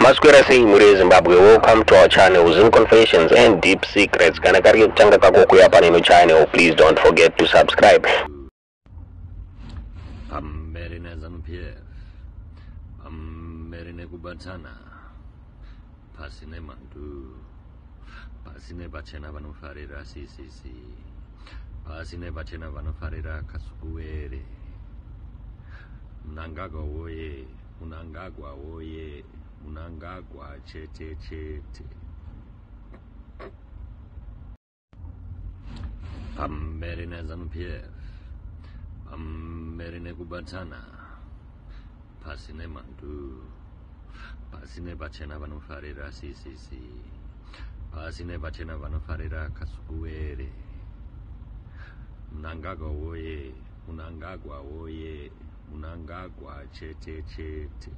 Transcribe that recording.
Maswera sei mhuri yeZimbabwe, welcome to our channel Zim Confessions and Deep Secrets. Kana kari kekutanga kako kuya paneno channel, please don't forget to subscribe. Pamberi neZanu PF, pamberi nekubatana, pasi nemhandu, pasi nepachena vanofarira CCC, pasi nepachena vanofarira Kasukuwere, Mnangagwa woye, Mnangagwa woye, Mnangagwa chete chete. Pamberi neZanu PF, pamberi nekubatana, pasi nemhandu, pasi nepachena vanofarira CCC, pasi nepachena vanofarira Kasukuwere, Mnangagwa woye, Mnangagwa woye, Mnangagwa chete chete.